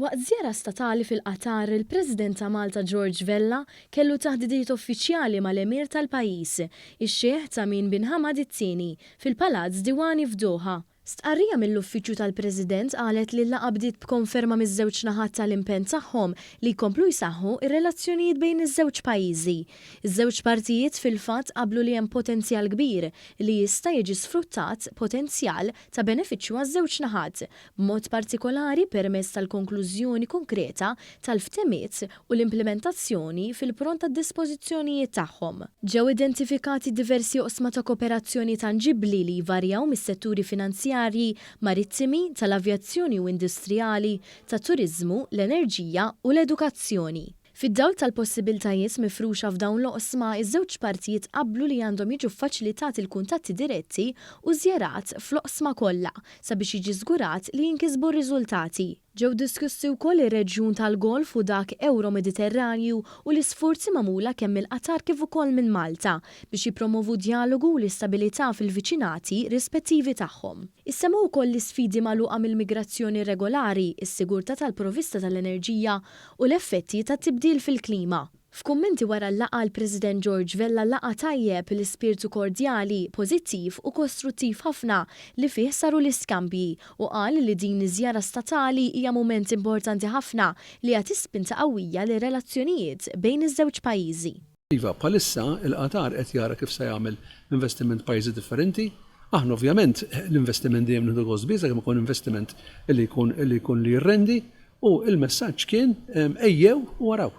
Waqt żjara statali fil-Qatar, il-President ta' Malta George Vella kellu taħdidiet uffiċjali mal-Emir tal-pajjiż, ix-Xiħ Tamim bin Hamad it-Tieni, fil-Palazz Diwani f'Doha. Stqarrija mill-Uffiċċju tal-President qalet li l-laqgħa bdiet b'konferma miż-żewġ naħat tal-impenn tagħhom li jkomplu jsaħħu r-relazzjonijiet bejn iż-żewġ pajjiżi. Iż-żewġ partijiet fil-fatt qablu li hemm potenzjal kbir li jista' jiġi sfruttat potenzjal ta' benefiċċju għaż-żewġ naħat, b'mod partikolari permezz tal-konklużjoni konkreta tal-ftehimiet u l-implimentazzjoni fil-pront tad-dispożizzjonijiet tagħhom. Ġew identifikati diversi oqsma ta' kooperazzjoni tanġibbli li jvarjaw mis-setturi finanzjarji, marittimi, tal-avjazzjoni u industrijali, tat-turiżmu, l-enerġija u l-edukazzjoni. Fid-dawl tal-possibiltajiet mifruxa f'dawn l-oqsma, iż-żewġ partijiet qablu li għandhom jiġu ffaċilitati l-kuntatti diretti u ż-żjarat fl-oqsma kollha sabiex jiġi żgurat li jinkisbu r-riżultati. Ġew diskussi wkoll ir-reġjun tal-Golf u dak Ewro-Mediterranju u l-isforzi magħmula kemm mill-Qatar kif ukoll minn Malta biex jippromovu d-djalogu u l-istabilità fil-viċinati rispettivi tagħhom. Issemmew ukoll l-isfidi magħluqa mill-migrazzjoni irregolari, is-sigurtà tal-provvista tal-enerġija u l-effetti tat-tibdil fil-klima. F'kummenti wara l-laqgħa l-President George Vella laqa' tajjeb l-ispirtu kordjali, pożittiv u kostruttiv ħafna li fih saru l-iskambji u qal li din iż-żjara statali hija mument importanti ħafna li jagħti spinta qawwija lir-relazzjonijiet bejn iż-żewġ pajjiżi. Iva, bħalissa il-Qatar qed jara kif se jagħmel investiment f'pajjiżi differenti. Aħna ovvjament l-investiment dejjem nieħdu gost bih sakemm ikun investiment li jkun li jkun li jirrendi u l-messaġġ kien ejjew u araw.